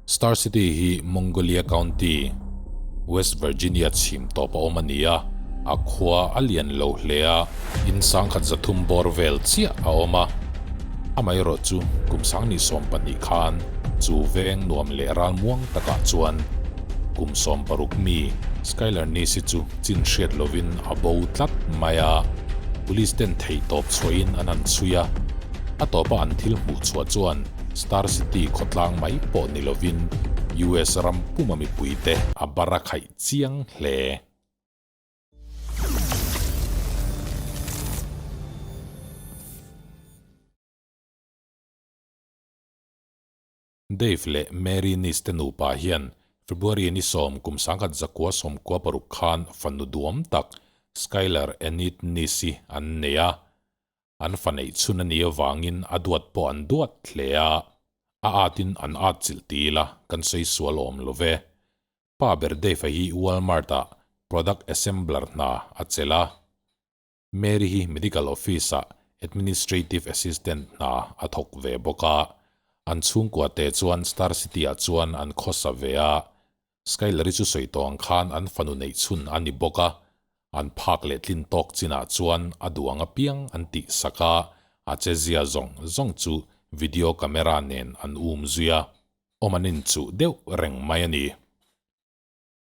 Star City hi Mongolia County, West Virginia chhim tawp a awm a ni a, a khua a lian lo hle a, in 1300 bawr vel chiah a awm a. Amaherawh chu kum 2020 khan chu veng nuam leh ral muang takah chuan kum 60 mi Skylar Nisi chu chin hriat lovin a bo tlat mai a, police ten thei tawp chhuahin an han chhui a, a tawpa an thil hmuh chhuah chuan Star City khawtlang mai pawh ni lovin US ram puma mipuite a bar a khaih chiang hle. Dave leh Mary Nice te nupa hian February ni 10 kum 1996 khan fanu duam tak Skylar Enid Nice-i an nei a. An fa neih chhun a nih avangin a duat pawh an duat hle a, a atin an at chilh ti ila kan sawi sual awm lo ve. Pa ber Dave-a hi Walmart-ah product assembler hna a chelh a. Mary hi medical office-ah administrative assistant hna a thawk ve bawk a. An chhungkua te chuan Star City-ah chuan an khawsa ve a. Skylar-i chu sawi tawh ang khan an fanu neih chhun a ni bawk a, an phak leh tlin tawk chinah chuan a duh ang apiang an tih sak a, a che zia zawng zawng chu video camera nen an um zui a, awm an inchuh deuh reng mai a ni.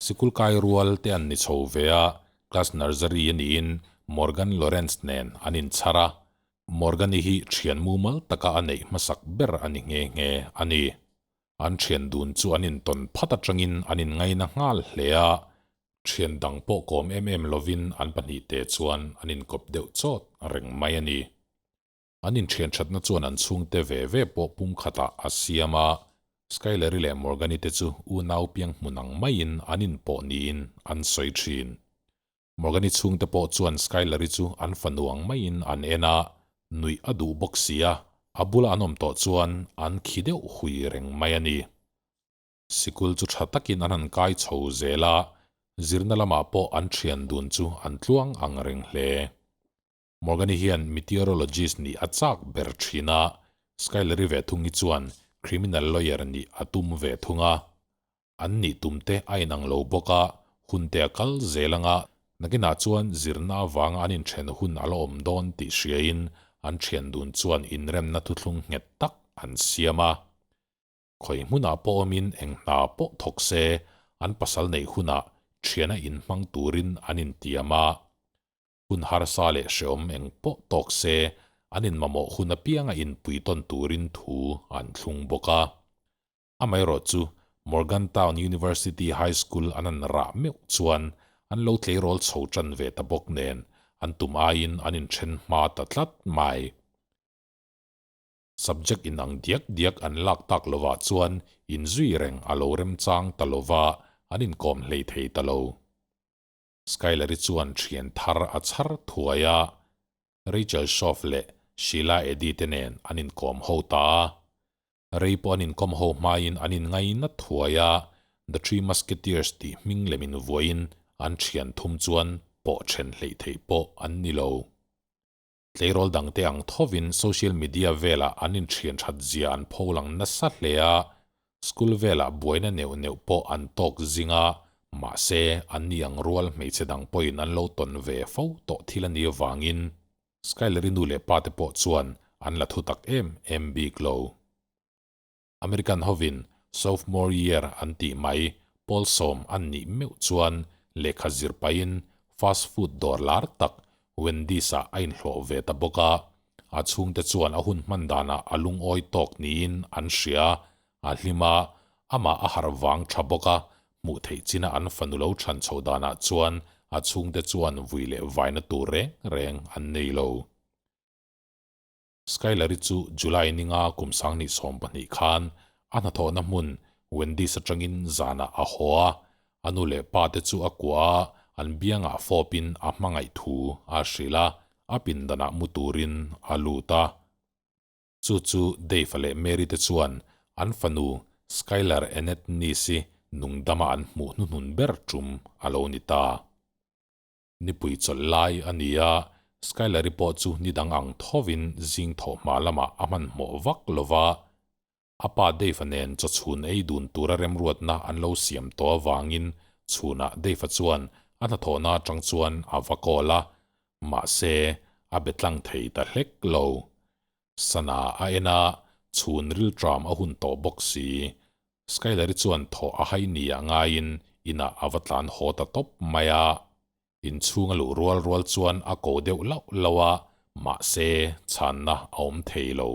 Sikul kai rual te an ni chho ve a, class nursery a niin Morgan Lawrence nen an inchhar a, Morgan-i hi thian mumal taka a neih hmasak ber a ni nghe nghe a ni. An thian dun chu an intawn phat atangin an inngaina nghal hle a, thian dang pawh kawm em em lovin an pahnih te chuan an inkawp deuh chawt reng mai a ni. An inthian thatna chuan an chhungte ve ve pawh pumkhatah a siam a, Skyler-i leh Morgan-i te chu unau piang hmun ang maiin an inpawh niin an sawi thin. Morgan-i chhungte pawh chuan Skyler-i chu an fanu ang maiin an en a, nuih a duh bawk si a, a bula an awm tawh chuan an khi deuh hui reng mai a ni. Sikul chu tha takin an han kai chho zel a, zirna lamah pawh an thian dun chu an tluang ang reng hle. Morgan-i hian meteorologist nih a chak ber thin a, Skyler-i ve thung hi chuan criminal lawyer nih a tum ve thung a. An nih tum te a inang lo bawk a, hun te a kal zel anga nakinah chuan zirna avanga an inthen hun a la awm dawn tih hriain an thian dun chuan inremna thuthlung nghet tak an siam a. Khawi hmunah pawh awmin eng hna pawh thawk se, an pasal neih hunah thiana inhmang turin an intiam a. Hun harsa leh hreawm eng pawh tawk se, an inmamawh hun apianga inpui tawn turin thu an thlung bawk a. Amaherawh chu, Morgantown University High School an an rah meuh chuan an lo tleirawl chho tan ve ta bawk nen, an tum aiin an inthen hma ta tlat mai. Subject inang diak diak an lak tak lovah chuan inzui reng a lo remchang ta lova, an inkawm hlei thei ta lo. Skyler-i chuan thian thar a chhar thuai a, Rachel Shoff leh Sheila Eddy te nen an inkawm ho ta a. Rei pawh an inkawm ho hmain an inngaina thuai a, The Three Musketeers tih hming lem invuahin an thian thum chuan pawh then hleih theih pawh an ni lo. Tleirawl dangte ang thovin social media velah an inthian that zia an pholang nasa hle a, school velah buaina neuh neuh pawh an tawk zing a, mahse an ni ang rual hmeichhe dang pawhin an lo tawn ve fo tawh thil a nih avangin Skyler-i nu leh pa te pawh chuan an la thu tak em em bik lo. American hovin sophomore year an tih mai pawl sawm an nih meuh chuan lehkha zir pahin fast food dawr lar tak Wendy's-ah a inhlawh ve ta bawk a, a chhungte chuan a hun hman danah a lungawi tawk niin an hria, a hlim a, amah a harh vang tha bawk a, hmuh theih china an fanu lo chhan chhoh danah chuan a chhungte chuan vui leh vaina tur reng reng an nei lo. Skyler-i chu July ninga kum 2020 khan a hnathawhna hmun Wendy's atangin zanah a haw a, a nu leh pa te chu a kuah a, an biangah fawpin a hmangaih thu a hrilh a, a pindanah mu turin a lut a. Chu chu Dave-a leh Mary te chuan an fanu Skylar Annette Nice-i nungdama an hmuh hnuhnun ber tum a lo ni ta. Nipui chawlh lai a ni a, Skyler-i pawh chu ni dang ang thovin zing thawh hma lamah a hmanhmawh vak lo va. A pa Dave-a nen chawchhun ei dun tura remruatna an lo siam tawh avangin chhunah Dave-a chuan a hnathawhna atang chuan a va call a, mahse a be tlang thei ta hlek lo. Sana a en a, chhun rilṭam a hun tawh bawk si. Skyler-i chuan thawh a hai nia ngaiin inah a va tlan haw ta tawp mai a. Inchhung a luh rual rual chuan a ko deuh lauh lauh a, mahse chhanna a awm thei lo.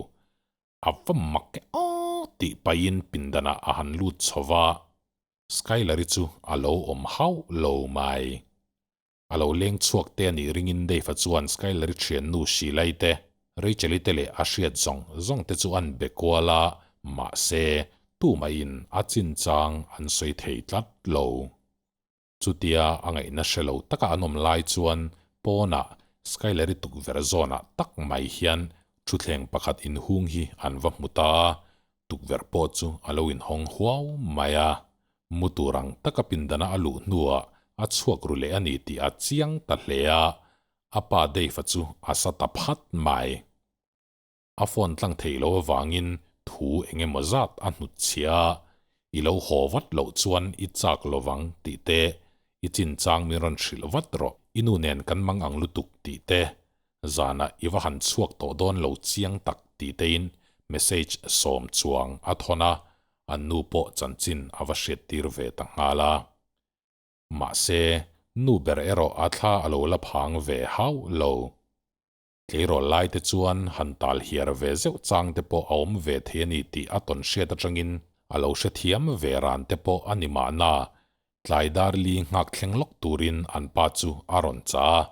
A va mak e aw tih pahin pindanah a han lut chho va, Skyler-i chu a lo awm hauh lo mai. A lo leng chhuak te a nih ringin Dave-a chuan Skyler-i thiannu Sheila-i te, Rachel-i te leh a hriat zawng zawng te chu an be kual a, mahse, tumahin a chinchang an sawi thei tlat lo. Chutia a ngaihna hre lo taka an awm lai chuan pawnah Skyler-i tukverh zawnah tak mai hian thutthleng pakhat inhung hi an va hmu ta a, tukverh pawh chu a lo inhawng huau mai a. Mu tur ang taka pindana a luh hnuah a chhuak ru leh a ni tih a chiang ta hle a, a pa Dave-a chu a sa ta phat mai. A phone tlang thei lo avangin thu eng emaw zat a hnut chhia a, I lo haw vat loh chuan i chak lovang tih te, I chinchang min rawn hrilh vat rawh, i nu nen kan mang ang lutuk tih te, zanah i va han chhuak tawh dawn lo chiang tak tih tein message sawm chuang a thawn a, an nu pawh chanchin a va hriattir ve ta nghal a. Mahse, nu ber erawh a thla a lo la phang ve hauh lo. Tleirawl lai te chuan han tal hiar ve zeuh chang te pawh a awm ve thei a ni tih a tawn hriat atangin a lo hrethiam ve ran te pawh a ni mahna, tlai Darli nghak thleng lawk turin an pa chu a rawn chah a.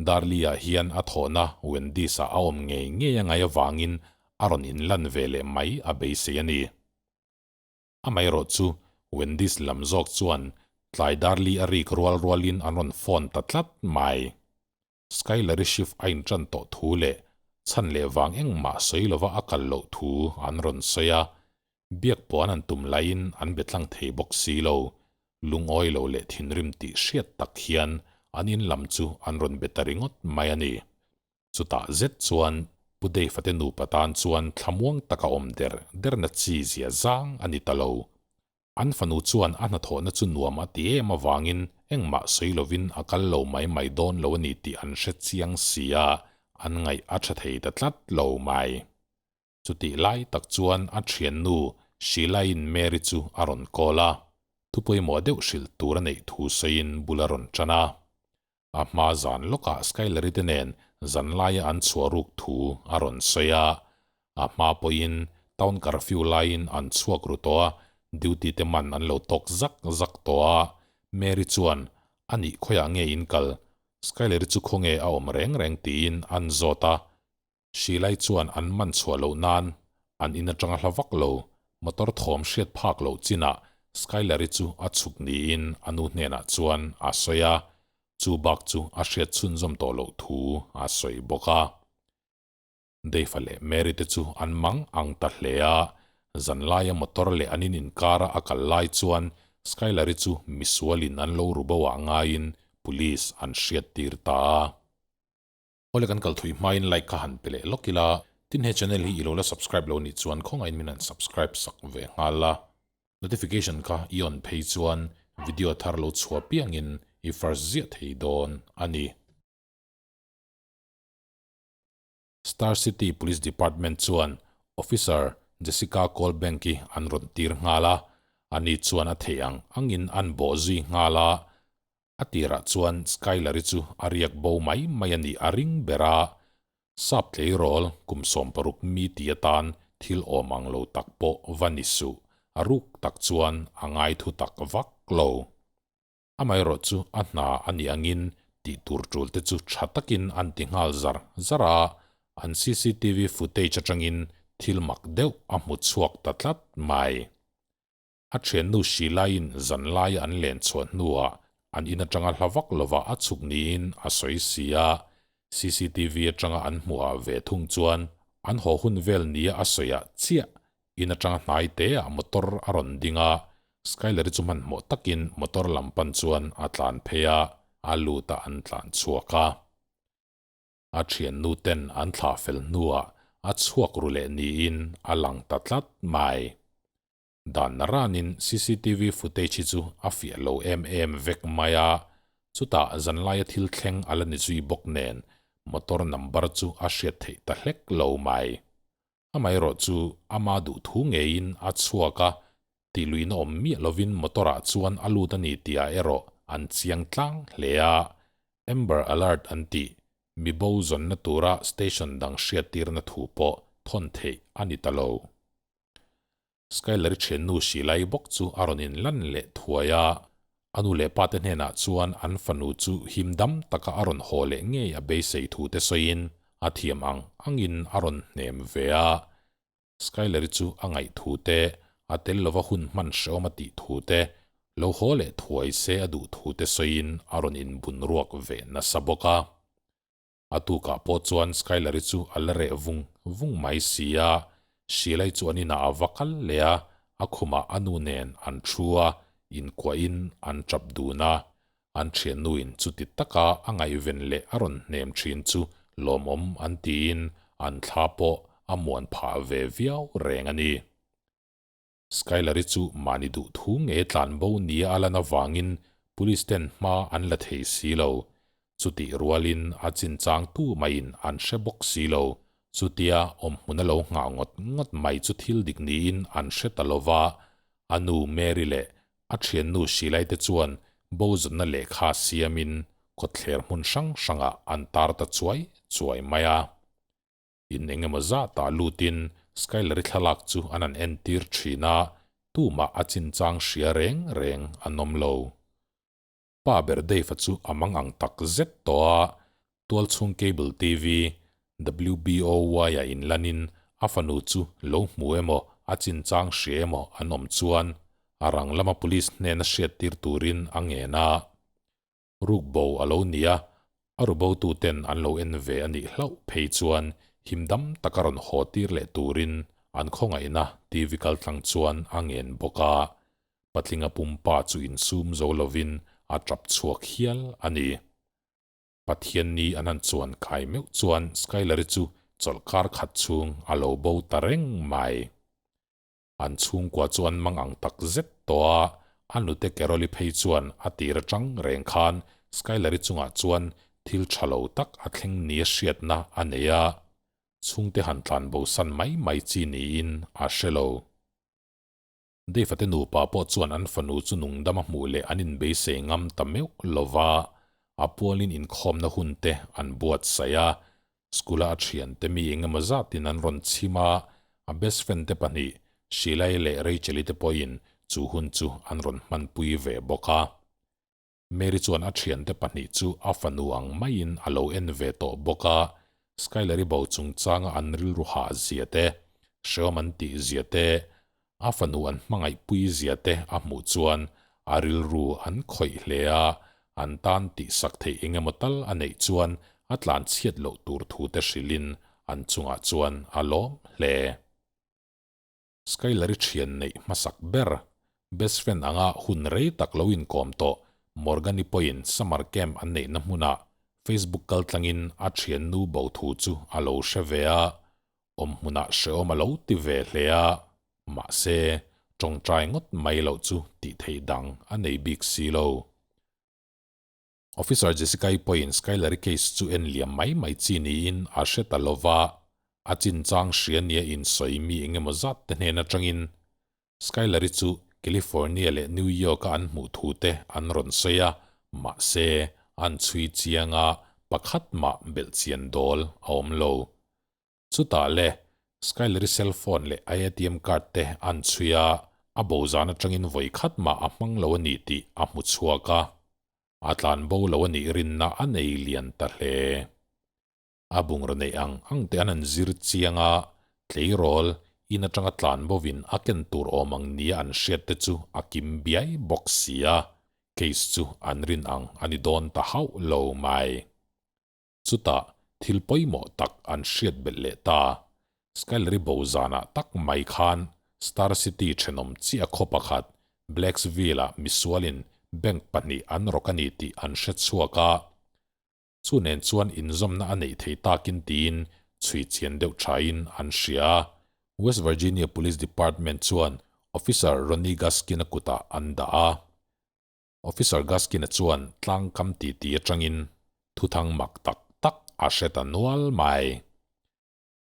Darli-ah hian a thawhna Wendy's-ah a awm ngei ngei a ngaih avangin a rawn inlan ve leh mai a beisei a ni. Amaherawh chu Wendy's lam zawk chuan tlai Darli a rik rual rualin an rawn phone ta tlat mai. Skyler-i shift a inṭan tawh thu leh chhan leh vang engmah sawi lova a kal loh thu an rawn sawi a, biak puan an tum laiin an be tlang thei bawk si lo, lungawi lo leh thinrim tih hriat tak hian an in lam chu an rawn be ta ringawt mai a ni. Chutah zet chuan Pu Dave-a te nupa tan chuan thlamuang taka awm der derna chi zia zang a ni ta lo. An fanu chuan a hnathawhna chu nuam a ti em avangin engmah sawi lovin a kal lo mai mai dawn lo a ni tih an hre chiang si a, an ngaih a tha thei ta tlat lo mai. Chutih lai tak chuan a thiannu Sheila-in Mary chu a rawn call a, thu pawimawh deuh hrilh tur a neih thu sawiin bul a rawn tan a. A hma zan lawkah Skyler-i te nen zan laia an chhuah ruk thu a rawn sawi a. A hma pawhin town curfew laiin an chhuak ru tawh a, duty te man an lo tawk zak zak tawh a. Mary chuan, A nih khawiah nge in kal? Skyler-i chu khawnge a awm reng reng tiin an zawt a. Hrilai chuan an man chhuah loh nan an in atanga hla vak lo, motor thawm hriat phak loh chinah Skyler-i chu a chhuk niin a nu hnenah chuan a sawi a, chu bak chu a hriat chhunzawm tawh loh thu a sawi bawk a. Dave-a leh Mary te chu an mang ang ta hle a, zanlaia motor leh an in inkara a kal lai chuan Skyler-i chu misualin an lo ru bo ah ngaiin police an hriattir ta a. Awle kan kal thui hmain like kha han pe leh lawk ila, tin he channel hi i lo la subscribe lo nih chuan khawngahin min han subscribe sak ve nghal a, notification kha i on phei chuan video thar lo chhuah piangin i first ziah thei dawn a ni. Star City Police Department chuan Officer Jessica Colbank-i an rawn tir nghal a, ani chuan a theih ang angin an bawh zui nghal a, A tirah chuan Skyler-i chu a riak bo mai mai a nih a ring ber a, sap tleirawl kum 60 mi ti atan thil awm ang lo tak pawh va ni suh, a ruk tak chuan a ngai thu tak vak lo. Amaherawh chu a hna a nih angin tih tur tul te chu tha takin an ti nghal zar zar a, an cctv footage atangin thil mak deuh a hmu chhuak ta tlat mai. A thiannu Sheila-in zan laia an len chhuah hnuah an in atanga hla vak lovah a chhuk niin a sawi si a, cctv atanga an hmuhah ve thung chuan an haw hun vel nia a sawiah chiah in atanga hnai teah motor a rawn ding a, Skyler-i chu hmanhmawh takin motor lam pan chuan a tlan phei a, a lut a an tlan chhuak a. A thiannu ten an thlah fel hnuah a chhuak ru leh niin a lang ta tlat mai. Dan naranin cctv footage hi chu a fiah lo em em vek mai a, chutah zanlaia thil thleng a la ni zui bawk nen motor number chu a hriat theih ta hlek lo mai. Amaherawh chu ama duhthu ngeiin a chhuak a, tihluihna awm miah lovin motor ah chuan a lut a ni tihah erawh an chiang tlang hle a, Amber Alert an tih mi bo zawnna tura station dang hriattirna thu pawh thawn theih a ni ta lo. Skyler-i thiannu Sheila-i bawk chu a rawn inlan leh thuai a, a nu leh pate hnenah chuan an fanu chu him dam taka a rawn haw leh ngei a beisei thu te sawiin a thiam ang angin a rawn hnem ve a. Skyler-i chu a ngaih thu te, a tel lova hun hman hrehawm a tih thu te, lo haw leh thuai se a duh thu te sawiin a rawn inbun ruak ve nasa bawk a. A tukah pawh chuan Skyler-i chu a la reh vung vung mai si a, Sheila-i chu an inah a va kal leh a, a khumah a nu nen an thu a, inkuahin an tap dun a. An thiannuin chuti taka a ngaihven leh a rawn hnem thin chu lawmawm an tiin an thla pawh a muan phah ve viau reng a ni. Skyler-i chu mahni duh thu nge tlan bo nia a lan avangin police ten hma an la thei si lo. Chutih rualin a chinchang tu maiin an hre bawk si lo. Chutia awmhmun a lo nghah ngawt ngawt mai chu thil dik niin an hre ta lo va, a nu Mary leh a thiannu Shilai te chuan bo zawtna lehkha siamin kawtthler hmun hrang hrangah an tar ta chuai chuai mai a. In eng emaw zatah lutin Skyler-i thlalak chu an han entir thin a, tumah a chinchang hria reng reng an awm lo. Pa ber Dave-a chu a mang ang tak zet tawh a, tualchhung cable TV, WBOY-a inlanin a fanu chu lo hmu emaw a chinchang hria emaw an awm chuan a rang lama police hnena hriattir turin a ngen a. Ruk bo a lo ni a, a ru botuten an lo en ve a nih hlauh phei chuan him dam taka rawn haw tir leh turin an khawngaihna TV kaltlang chuan a ngen bawk a. Patlinga pumpa chu insum zo lovin a tap chhuak hial a ni. Pathianni an han chuan kai meuh chuan Skyler-i chu chawlhkar khat chhung a lo bo ta reng mai. An chhungkua chu an mang ang tak zet tawh a, a nute Carol-i phei chuan a tir atang reng khan Skyler-i chungah chuan thil tha lo tak a thleng nia hriatna a nei a, chhungte han tlan bosan mai mai chi niin a hre lo. Dave-a te nupa pawh chuan an fanu chu nungdam a hmuh leh an inbeisei ngam ta meuh lo va, a pualin inkhawmna hun te an buatsaih a, School-a a thiante mi eng emaw zatin an rawn chhim a, a best friend te pahnih, Sheila-i leh Rachel-i te pawhin chu hun chu an rawn hmanpui ve bawk a. Mary chuan a thiante pahnih chu a fanu ang maiin a lo en ve tawh bawk a, Skyler-i bo chungchanga an rilru hah zia te, hrehawm an tih zia te, a fanu an hmangaihpui zia te a hmuh chuan a rilru an khawih hle a, an tan tihsak theih eng emaw tal a neih chuan a tlan chhiat loh tur thu te hrilhin an chungah chuan a lawm hle. Skyler-i thian neih hmasak ber, best friend anga hun rei tak lo inkawm tawh Morgan-i pawhin summer camp an neihna hmunah Facebook kaltlangin a thiannu bo thu chu a lo hre ve a, Awm hmunah hrehawm a lo ti ve hle a, mahse, tawngtai ngawt mai loh chu tih theih dang a nei bik si lo. Officer Jessica-i pawhin Skyler-i case chu en liam mai mai chi niin a hre ta lo va, a chinchang hria nia insawi mi eng emaw zat te hnen atangin Skyler-i chu California leh New York-a an hmuh thu te an rawn sawi a, mahse, an chhui chiang a, pakhat mah belhchian dawl a awm lo. Chutah le, Skyler-i cell phone leh a ATM card te an chhui a, a bo zan atangin vawi khat mah a hmang lo a ni tih a hmu chhuak a, a tlan bo lo a nih rinna a nei lian ta hle. A bungraw neih ang ang te an han zir chiang a, tleirawl in atanga tlan bovin a ken tur awm ang nia an hriat te chu a kim biai bawk si a, case chu an rin ang a ni dawn ta hauh lo mai. Chutah thil pawimawh tak an hriat belh leh ta. Skyler-i bo zanah tak mai khan Star City thenawm chiah khaw pakhat Blacksville-ah misualin bank pahnih an rawk a ni tih an hre chhuak a. Chu nen chuan inzawmna a neih thei takin tiin chhui chian deuh thain an hria a. West Virginia Police Department chuan Officer Ronnie Gaskin-a kutah an dah a. Officer Gaskin-a chuan tlangkam titi atangin thuthang mak tak tak a hre ta nual mai.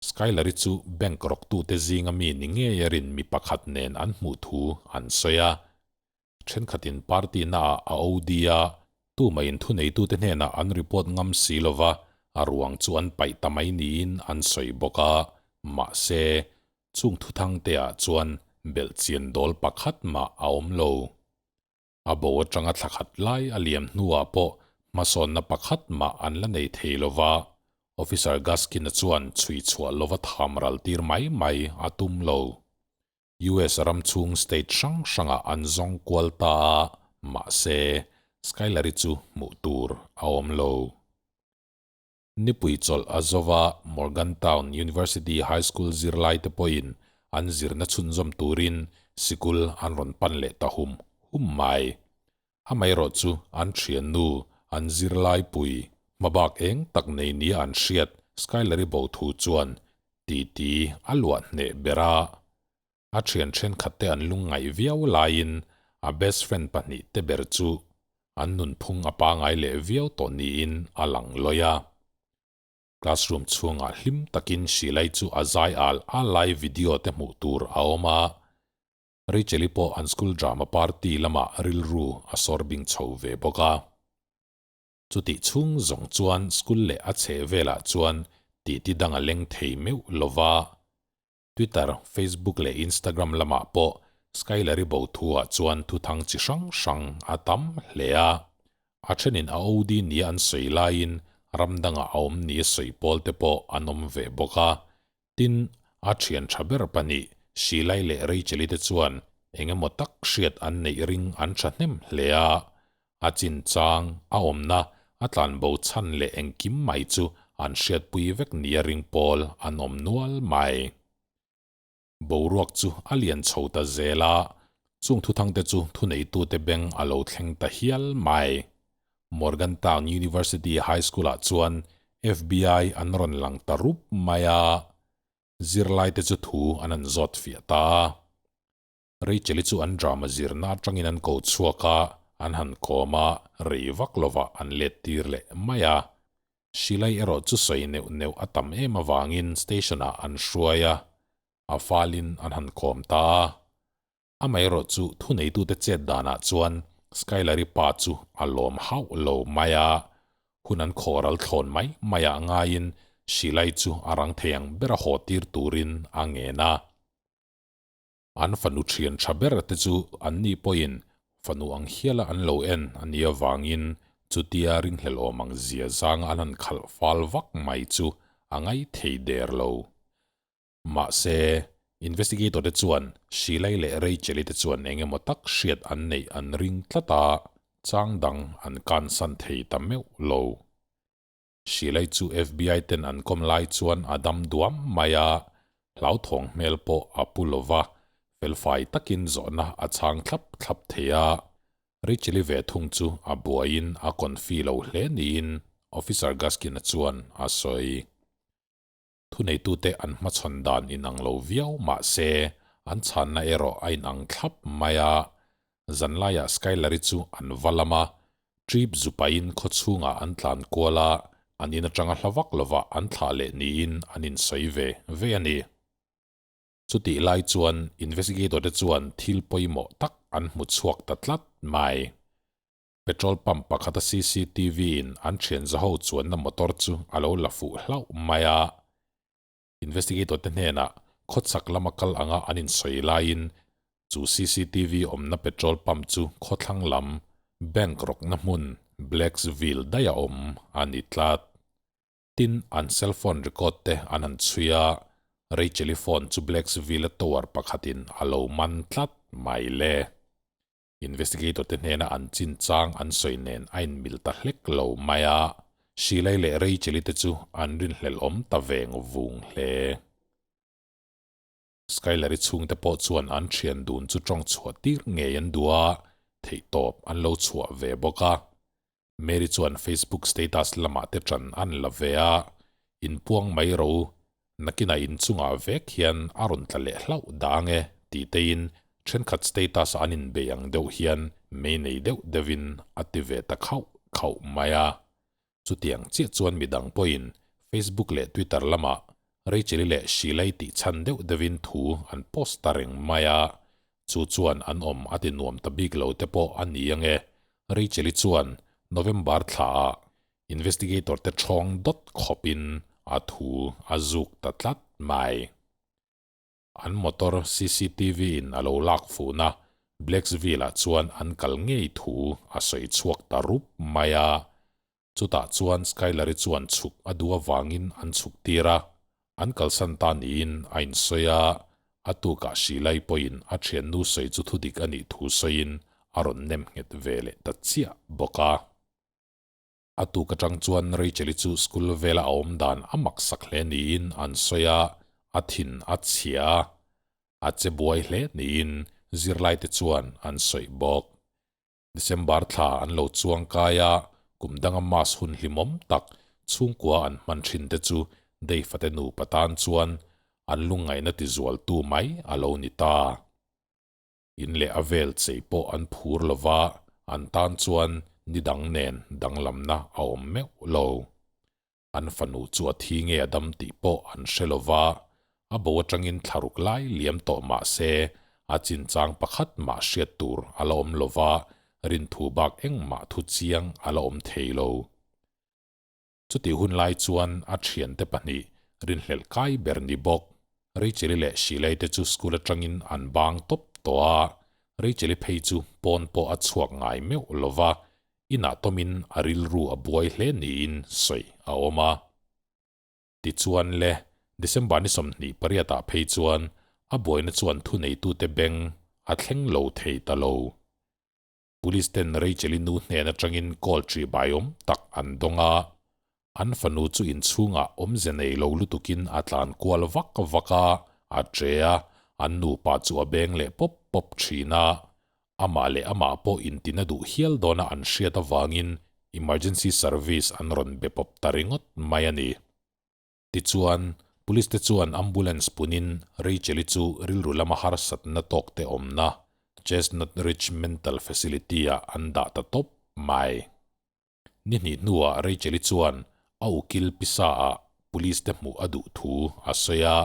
Skyler-i chu bank rawktute zinga mi ni ngei a rin mi pakhat nen an hmuh thu an sawi a. Thenkhatin party naah a OD a, tumah-in thuneitute hnenah an report ngam si lova, a ruang chu an paih ta mai niin an sawi bawk a. Mahse, chung thuthangte-ah chuan belhchian dawl pakhat mah a awm lo. A bo atanga thla khat lai a liam hnuah pawh hmasawnna pakhat mah an la nei thei lo va, Officer Gaskin-a chuan chhui chhuah lova tham ral tir mai mai a tum lo. US ram chhung state hrang hrangah an zawng kual ta a, mahse, Skyler-i chu hmuh tur a awm lo. Nipui chawlh a zova Morgantown University High School zirlaite pawhin an zirna chhunzawm turin sikul an rawn pan leh ta hum hum mai. Amaherawh chu an thiannu, an zirlaipui, hmabak eng tak nei nia an hriat Skyler-i bo thu chuan titi a luah hneh ber a. A thian thenkhatte an lungngaih viau laiin a best friend pahnihte ber chu an nunphung a pangai leh viau tawh niin a lang lawi a. Classroom chhungah hlim takin Shilai chu a zai al al lai video te hmuh tur a awm a. Rachel-i pawh an school drama party lamah rilru a sawr bing chho ve bawk a. Chutih chhung zawng chuan school leh a chheh velah chuan titi dang a leng thei meuh lova. Twitter, Facebook leh Instagram lamah pawh Skyler-i bo thuah chuan thuthang chi hrang hrang a tam hle a. A thenin a OD nia an sawi laiin ram dangah a awm nia sawi pawl te pawh an awm ve bawk a. Tin, a thian tha ber pahnih Shilai leh Rachel-i te chuan eng emaw tak hriat an neih ring an thahnem hle a. A chinchang, a awmna, a tlanbo chhan leh engkim mai chu an hriatpui vek nia ring pawl an awm nual mai. Boruak chu a lian chho ta zel a, chung thuthangte chu thuneitute beng a lo thleng ta hial mai. Morgantown University High School-ah chuan FBI an rawn lang ta rup mai a, zirlaite chu thu an han zawt fiah ta a. Rachel-i chu an drama zirna atangin an ko chhuak a, an han kawm a, rei vak lovah an let tir leh mai a. Shilai erawh chu sawi neuh neuh a tam em avangin station-ah an hruai a, a falin an han kawm ta a. Amaherawh chu thuneitute chet danah chuan Skyler-i pa chu a lawm hauh lo mai a, hun an khawral thlawn mai maiah ngaiin Shilai chu a rang thei ang bera haw tir turin a ngen a. An fanu thian tha ber te chu an ni pawhin fanu ang hiala an lo en a nih avangin chutia ringhlel awm ang zia zanga an han khalh fal vak mai chu a ngai thei der lo. Mahse, investigator te chuan Shilai leh Rachel-i te chuan eng emaw tak hriat an neih an ring tlat a, chang dang an kansan thei ta meuh lo. Shilai chu FBI ten an kawm lai chuan a dam duam mai a, hlauthawng hmel pawh a pu lo va, felfai takin zawhna a chhang thlap thlap thei a. Rachel-i ve thung chu a buaiin a confi lo hle niin Officer Gaskin-a chuan a sawi. Thuneitute an hmachhawn dan inang lo viau mah se, an chhanna erawh a inang thlap mai a. Zanlaiah Skyler-i chu an va lam a, trip zu pahin khaw chhungah an tlan kual a, an in atanga hla vak lovah an thlah leh niin an insawi ve ve a ni. Chutih lai chuan investigator te chuan thil pawimawh tak an hmu chhuak ta tlat mai. Petrol pump pakhata cctv in an thian zaho chuanna motor chu a lo la fuh hlauh mai a. Investigator te hnenah khawchhak lama kal anga an insawi laiin chu cctv awmna petrol pump chu khawthlang lam bank rawkna hmun Blacksville daih a awm a ni tlat. Tin, an cellphone record te an han chhui a, Rachel-i phone chu Blacksville-a tower pakhatin a lo man tlat mai le. Investigator te hnena an chinchang an sawi nen a inmil ta hlek lo mai a, Shilai leh Rachel-i te chu an rinhlelh awm ta veng vung hle. Skyler-i chhungte pawh chuan an thian dun chu tawng chhuah tir ngei an duh a, theihtawp an lo chhuah ve bawk a. Mary chuan Facebook status lamah te tan an la ve a, Inpuang mai ro. Nakinah inchungah vek hian a rawn tla leh hlauh dah ange tih teiin thenkhat status a an inbei ang deuh hian mei nei deuh deuhin a ti ve ta khauh khauh mai a. Chutiang chiah chuan midang pawhin Facebook leh Twitter lamah Rachel-i leh Sheila-i tih chhan deuh deuhin thu an post ta reng mai a, chu chuan an awm a ti nuam ta bik lo te pawh a ni ange. Rachel-i chuan November thlaah Investigator te ṭhawng dawt khawpin a thu a zuk ta tlat mai. An motor cctv in a lo lak fuhna Blacksville-ah chuan an kal ngei thu a sawi chhuak ta rup mai a. Chutah chuan Skyler-i chuan chhuk a duh avangin an chhuk tir a, an kalsan ta niin a insawi a, a tukah Sheila-i pawhin a thiannu sawi chu thudik a nih thu sawiin a rawn nem nghet ve leh ta chiah bawk a. A tuk atang chuan Rachel-i chu school vela a awm dan a maksak hle niin an sawi a, a thin a chhia a, a che buai hle niin zirlaite chuan an sawi bawk. December thla an lo chuang kai a, kum danga Mass hun hlimawm tak chhungkua an hman thin te chu Dave-a te nupa tan chuan an lungngaihna tizualtu mai a lo ni ta. In leh a vel chei pawh an phur lo va, an tan chuan ni dang nen danglamna a awm meuh lo. An fanu chu a thi nge a dam tih pawh an hre lo va, a bo atangin thlaruk lai liam tawh mah se a chinchang pakhat mah hriat tur a la awm lo va, rinthu bak engmah thu chiang a la awm thei lo. Chutih hun lai chuan a thiante pahnih rinhlelh kai ber ni bawk. Rachel-i leh Shilei te chu school atangin an bang tawp tawh a, Rachel-i phei chu pawn pawh a chhuak ngai meuh lo va, inah tawmin a rilru a buai hle niin sawi a awm a. Tichuan le, December ni 28 ah phei chuan a buaina chuan thuneitute beng a thleng lo thei ta lo. Police ten Rachel-i nu hnen atangin call tri bai awm tak an dawng a, an fanu chu inchhungah awmze nei lo lutukin a tlan kual vak vak a, a tre a, an nupa chu a beng leh pawp pawp thin a. Amah leh amah pawh intina duh hial dawna an hriat avangin emergency service an rawn be pawp ta ringawt mai a ni. Tichuan, Police te chuan ambulance punin Rachel-i chu rilru lama harsatna tawk te awmna Chestnut Ridge Mental Facility-ah an dah ta tawp mai. Ni hnih hnuah Rachel-i chuan a ukil pisa-ah Police te hmuh a duh thu a sawi a,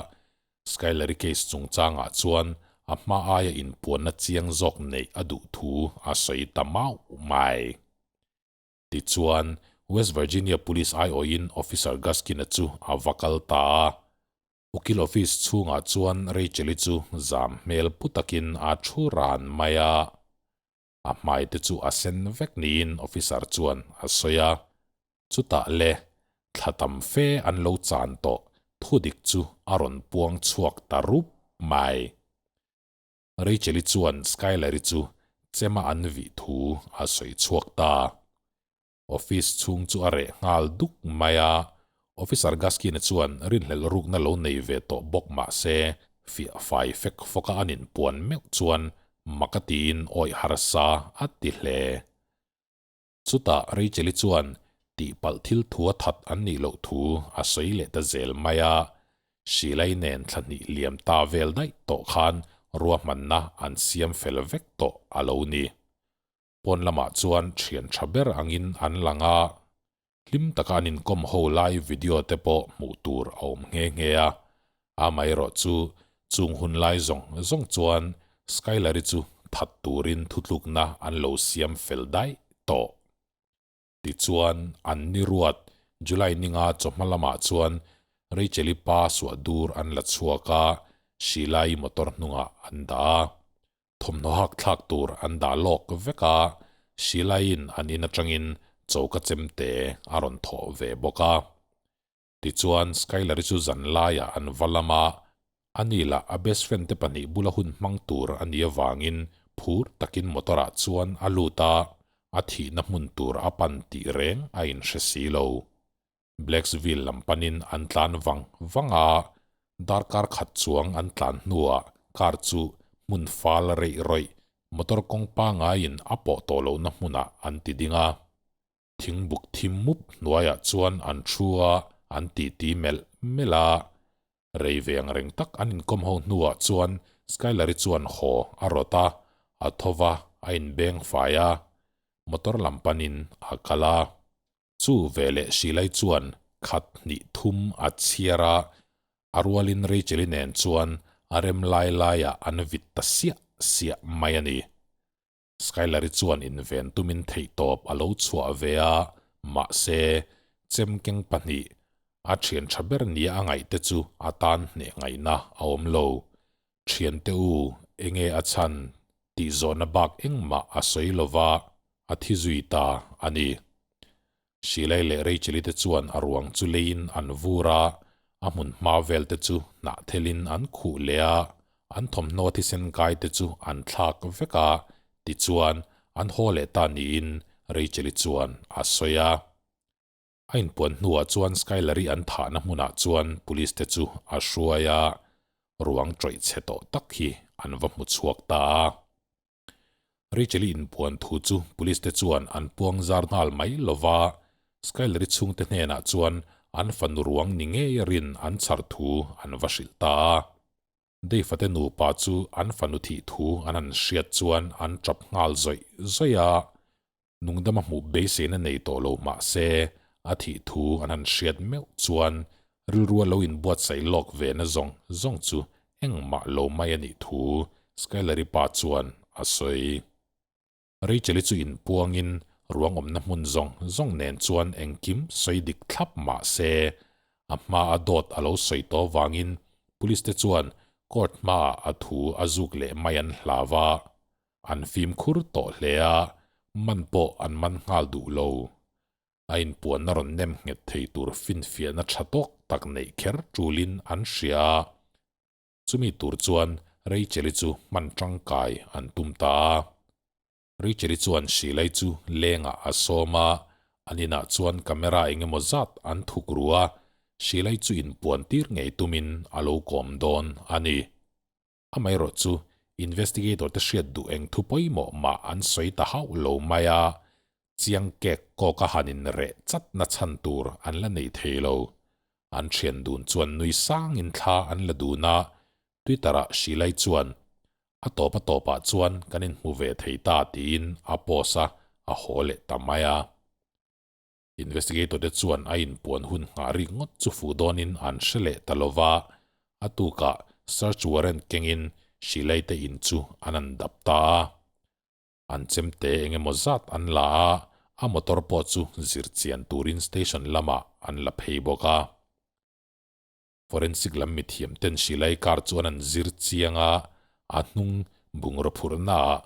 Skyler-i case chungchangah chuan a hma aia inpuanna chiang zawk neih a duh thu a sawi ta mauh mai. Tichuan, West Virginia Police aiawhin Officer Gaskin-a chu a va kal ta a. Ukil office chhungah chuan Rachel-i chu zam hmel pu takin a thu ran mai a. A hmai te chu a sen vek niin officer chuan a sawi a. Chutah le, thla tam fe an lo chan tawh thudik chu a rawn puang chhuak ta rup mai. Rachel-i chuan Skyler-i chu chema an vih thu a sawi chhuak ta. Office chhung chu a reh nghal duk mai a, Officer Gaskin-a chuan rinhlelh rukna lo nei ve tawh bawk mah se, fiah fai fek fawka an inpuan meuh chuan mak a tiin awih harsa a ti hle. Chutah Rachel-i chuan tihpalh thil thu a that an nih loh thu a sawi leh ta zel mai a, Shilai nen thla hnih liam ta vel daih tawh khan ruahmanna an siam fel vek tawh a lo ni. Pawn lamah chuan thian tha ber angin an lang a, hlim taka an inkawm ho lai video te pawh hmuh tur a awm nghe nghe a, amaherawh chu chung hun lai zawng zawng chuan Skyler-i chu that turin thutlukna an lo siam fel daih tawh. Tichuan, an ni ruat July ninga chawhma lamah chuan Rachel-i pa suah dur an la chhuak a, Sheila-i motor hnungah an dah a. Thawmhnaw hak thlak tur an dah lawk vek a, Sheila-in an in atangin choka chemte a rawn thawh ve bawk a. Tichuan, Skyler-i chu zan laiah an va lam a, ani lah a best friend te pahnih bula hun hmang tur a nih avangin phur takin motor-ah chuan a lut a, a thihna hmun tur a pan tih reng a inhre si lo. Blacksville lam panin an tlan vang vang a, darkar khat chuang an tlan hnuah car chu hmun fal reih rawih motor kawng pangaiin a pawh tawh lohna hmunah an ti ding a. Thingbuk thim mup hnuaiah chuan an thu a, an titi melh melh a. Rei ve ang reng tak an inkawm ho hnuah chuan Skylar-i chuan haw a rawt a, a tho va, a inbeng fai a, motor lam panin a kal a. Chu veleh Shilai chuan khat hnih thum a chhiar a, a rualin Rachel-i nen chuan a rem lai laiah an vit ta siah siah mai a ni. Skylar-i chuan inven tumin theihtawp a lo chhuah ve a, mahse, chemkeng pahnih, a thian tha ber nia a ngaih te chu a tan hneh ngaihna a awm lo. Thiante u, enge a chhan tih zawhna bak engmah a sawi lo va, a thi zui ta a ni. Shilei leh Rachel-i te chuan a ruang chu leiin an vur a, a hmun hma vel te chu hnah thelin an khuh leh a, an thawmhnaw thisen kai te chu an thlak vek a, tichuan an haw leh ta niin Rachel-i chuan a sawi a. A inpuan hnuah chuan Skylar-i an thahna hmunah chuan police te chu a hruai a, ruang tawih chhe tawh tak hi an va hmu chhuak ta a. Rachel-i inpuan thu chu police te chuan an puang zar nghal mai lo va, Skyler-i chhungte hnenah chuan an fanu ruang ni ngei rin an chhar thu an va hrilh ta a. Dave-a te nupa chu an fanu thih thu an han hriat chuan an tap nghal zawih zawih a, nungdama hmuh beiseina nei tawh lo mah se a thih thu an han hriat meuh chuan rilrua lo inbuatsaih lawk ve na zawng zawng chu engmah lo mai a nih thu Skyler-i pa chuan a sawi. Rachel-i chu inpuangin ruang awmna hmun zawng zawng nen chuan engkim sawi dik thlap mah se, a hma a dawt a lo sawi tawh vangin police te chuan court hmaah a thu a zuk leh mai an hlau a, an fimkhur tawh hle a, man pawh an man nghal duh lo. A inpuanna rawn nem nghet thei tur finfiahna tha tawk tak neih kher tulin an hria a. Chumi tur chuan Rachel-i chu hman tangkai an tum ta a. Rachel-i chuan Shilai chu lengah a sawm a, an inah chuan camera eng emaw zat an thuk ru a, Shilai chu inpuan tir ngei tumin a lo kawm dawn a ni. Amaherawh chu investigator te hriat duh eng thu pawimawh mah an sawi ta hauh lo mai a, chiang kek kawk a han inreh chat na chhan tur an la nei thei lo. An thian dun chuan nui sangin thla an la dun a, Twitter-ah Shilai chuan, A tawp a tawpah chuan kan inhmu ve thei ta tiin a post a, a haw leh ta mai a. Investigator te chuan a inpuan hun nghah rik ngawt chu fuh dawnin an hre leh ta lo va, a tukah search warrant kengin Shilai te in chu an an dap ta a. An chemte eng emaw zat an la a, a motor pawh chu zir chian turin station lamah an la phei bawk a. Forensic lam mithiam ten Shilai car chu an an zir chiang a, a hnung bungraw phurhnaah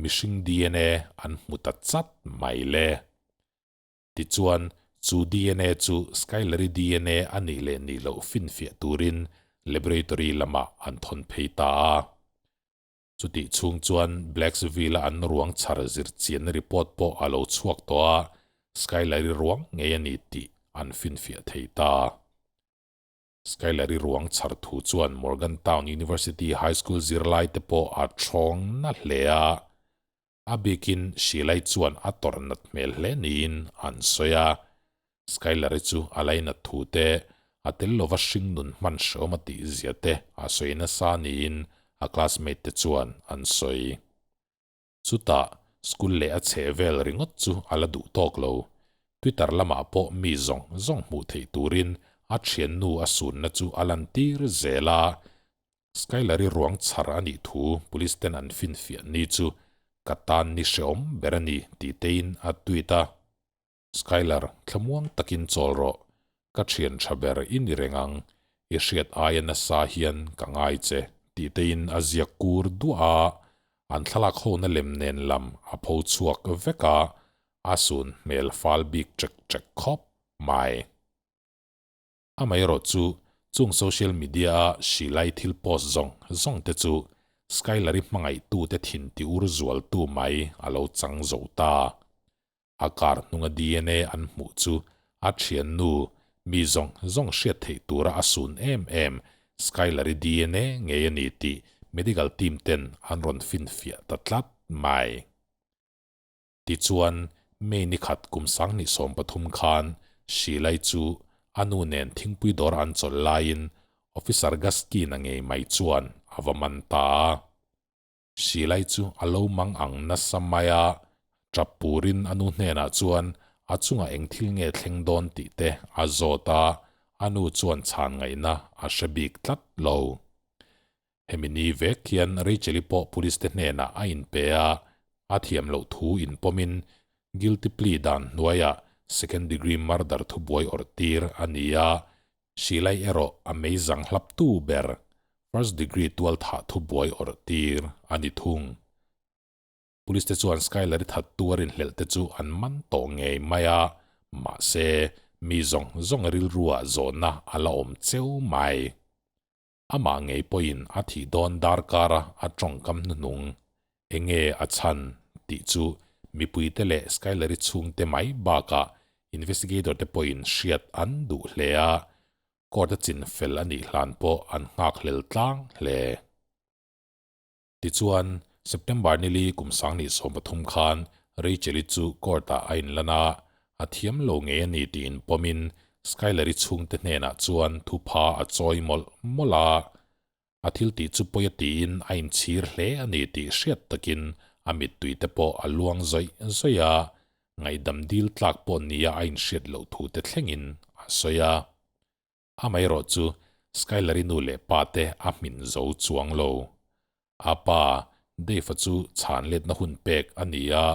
mihring dna an hmu ta chat mai le. Tichuan, chu dna chu Skyler-i dna a nih leh nih loh finfiah turin laboratory lamah an thawn phei ta a. Chutih chhung chuan Blacksville-a an ruang chhar zir chianna report pawh a lo chhuak tawh a, Skyler-i ruang ngei a ni tih an finfiah thei ta. Skyler-i ruang chhar thu chuan Morgantown University High School zirlai te pawh a thawng na hle a, a bikin Shilai chuan a tawrh nat hmel hle niin an sawi a. Skyler-i chu a lainat thu te, a tel lova hring nun hman hreawm a tih zia te a sawi nasa niin a classmate te chuan an sawi. Chutah, school leh a chheh vel ringawt chu a la duh tawk lo. Twitter lamah pawh mi zawng zawng hmuh theih turin a thiannu a sunna chu a lantir zel a. Skyler-i ruang chhar a nih thu police ten an finfiah ni chu ka tan ni hreawm ber a ni tih tein a tweet a. Skylar, thlamuang takin chawl rawh. Ka thian tha ber i ni reng ang. I hriat aia nasa hian ka ngai che, tih tein a ziak kur duah a. An thlalak hona lem nen lam a pho chhuak vek a, a sun hmel fal bik ṭek ṭek khawp mai. Amaherawh chu, chung social media-a hrilai thil post zawng zawng te chu Skylar-i hmangaihtute thin ti ur zualtu mai a lo chang zo ta. A kar hnunga dna an hmuh chu a thiannu mi zawng zawng hriat theih tura a sun em em Skylar-i dna ngei a ni tih medical team ten an rawn finfiah ta tlat mai. Tichuan, May ni khat kum 2013 khan Shilai chu a nu nen thingpui dawr an chawlh laiin. Officer Gaskin-a ngei mai chuan a va man ta a. Silai chu a lo mang ang nasa mai a, tap purin a nu hnenah chuan a chungah eng thil nge thleng dawn tih te a zawt a, a nu chuan chhan ngaihna a hre bik tlat lo. Hemi ni vek hian Rachel-i pawh police te hnenah a inpe a, a thiam loh thu inpawmin guilty plea dan hnuaiah second degree murder thubuai awrh tir a ni a, Silai erawh a meizang hlaptu ber first degree tualthah thubuai awrh tir a ni thung. Police te chuan Skyler-i thattu a rinhlelh te chu an man tawh ngei mai a, mahse mi zawng zawng rilruah zawhna a la awm cheu mai. Amah ngei pawhin a thih dawn darkara a tawngkam hnuhnung enge a chhan tih chu mipuite leh Skyler-i chhungte mai bakah investigator te pawhin hriat an duh hle a, court a chin fel a nih hlan pawh an nghakhlel tlang hle. Tichuan, September nili kum 2013 khan Rachel-i chu court-ah a inlan a, a thiam lo ngei a ni tiin pawmin Skyler-i chhungte hnenah chuan thupha a chawi mawlh mawlh a. A thil tih chu pawi a tiin a inchhir hle a ni tih hriat takin a mittui te pawh a luang zawih zawih a, ngaihdam dil tlak pawh nia a inhriat loh thu te thlengin a sawi a. Amaherawh chu Skyler-i nu leh pa te a hmin zo chuang lo. A pa, Dave-a chu chhan letna hun pek a ni a,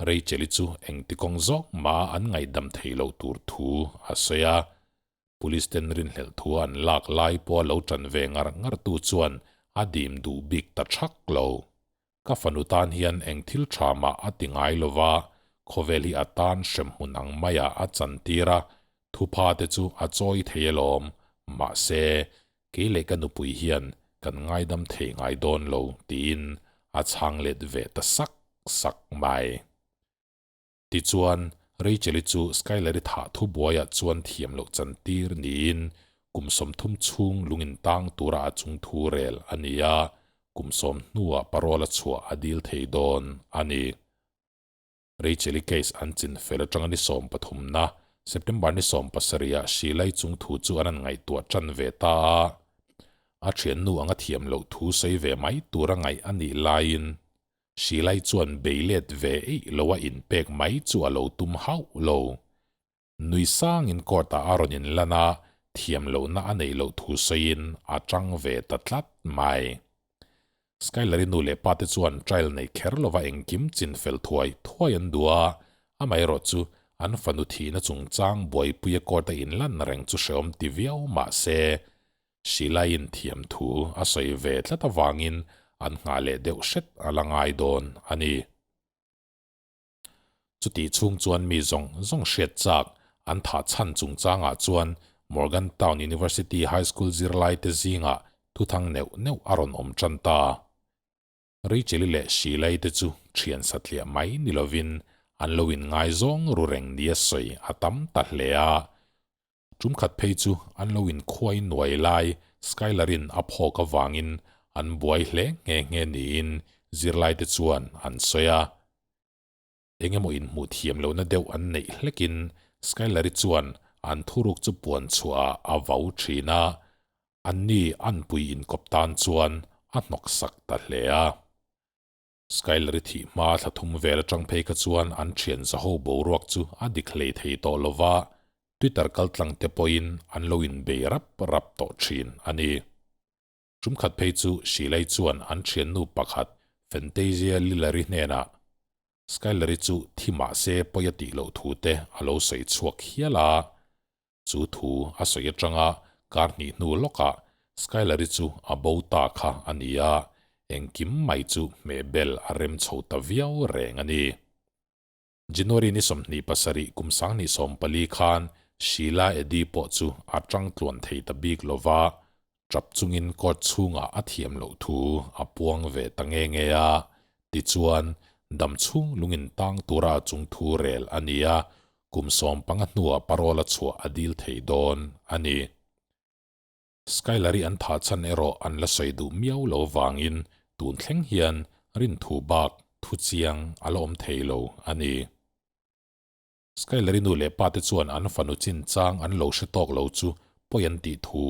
Rachel-i chu engti kawng zawk mah an ngaihdam thei loh tur thu a sawi a. Police ten rinhlelh thu an lak lai pawha lo tan ve ngar ngar tu chuan a dim duh bik ta thak lo. Ka fanu tan hian eng thil tha mah a ti ngai lo va, khawvel hi a tan hremhmun ang maiah a chantir a, thupha te chu a chawi thei alawm, mahse, kei leh ka nupui hian kan ngaidam thei ngai dawn lo, tiin a chhang let ve ta sak sak mai. Tichuan, Rachel-i chu Skyler-i thah thubuaiah chuan thiam loh chantir niin kum 30 chhung lungin tang tura a chung thu rel a ni a, kum 10 hnuah parole a chhuah a dil thei dawn a ni. Rachel-i case an chin fel atanga ni 13 na, September ni 17 ah Sheila-i chung thu chu an han ngaihtuah tan ve ta a. A thiannu anga thiam loh thu sawi ve mai tura ngaih a nih laiin Silai chuan bei let ve eih lo a inpek mai chu a lo tum hauh lo. Nui sangin court-ah a rawn inlan a, thiam lohna a neih loh thu sawiin a tang ve ta tlat mai. Skyler-i nu leh pate chuan trial nei kher lova engkim chin fel thuai thuai an duh a, amaherawh chu an fanu thihna chungchang buaipuia court-a inlan reng chu hrehawm ti viau mah se, Silaiin thiam thu a sawi ve tlat avangin an nghah leh deuh hret a la ngai dawn a ni. Chutih chhung chuan mi zawng zawng hriat chak an thah chhan chungchangah chuan Morgantown University High School zirlaite zingah thuthang neuh neuh a rawn awm tan ta. Rachel-i leh Sheila-i te chu thian satliah mai ni lovin an lo inngaizawng ru reng nia sawi a tam ta hle a. Tum khat phei chu an lo inkhuai nuai lai Skyler-in a phawk avangin an buai hle nghe nghe niin zirlaite chuan an sawi a. Engemaw inhmuh thiam lohna deuh an neih hlekin Skyler-i chuan an thuruk chu puan chhuahah a vau thin a, anni anpui inkawp tan chuan a hnawksak ta hle a. Skyler-i thih hma thla thum vel atang phei kha chuan an thian zaho boruak chu a dik hlei thei tawh lo va, Twitter kaltlang te pawhin an lo inbei rap rap tawh thin a ni. Tum khat phei chu Shilei chuan an thiannu pakhat Fantasia Lillary hnenah Skyler-i chu thi mah se pawi a tih loh thu te a lo sawi chhuak hial a. Chu thu a sawi atanga kar hnih hnu lawkah Skyler-i chu a bo ta kha a ni a, engkim mai chu hmehbel a rem chho ta viau reng a ni. January ni 27 kum 2014 khan Sheila Eddy pawh chu a tang tluan thei ta bik lova, tap chungin court chhungah a thiam loh thu a puang ve ta nge nge a. Tichuan, dam chhung lungin tang tura a chung thu rel a ni a, kum 15 hnuah parole a chhuah a dil thei dawn a ni. Skyler-i an thah chhan erawh an la sawi duh miau lo vangin tun thleng hian rinthu bak thu chiang a la awm thei lo a ni. Skyler-i nu leh pa te chuan an fanu chin chang an lo hre tawk lo chu pawi an tih thu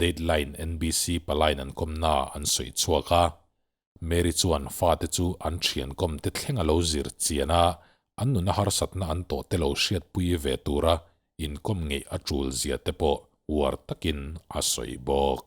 Dateline NBC palaiin an kawmnaah an sawi chhuak a. Mary chuan fate chu an thian kawmte thleng a lo zir chian a, an nuna harsatna an tawh te lo hriatpui ve tura inkawm ngeih a tul zia te pawh uar takin a sawi bawk.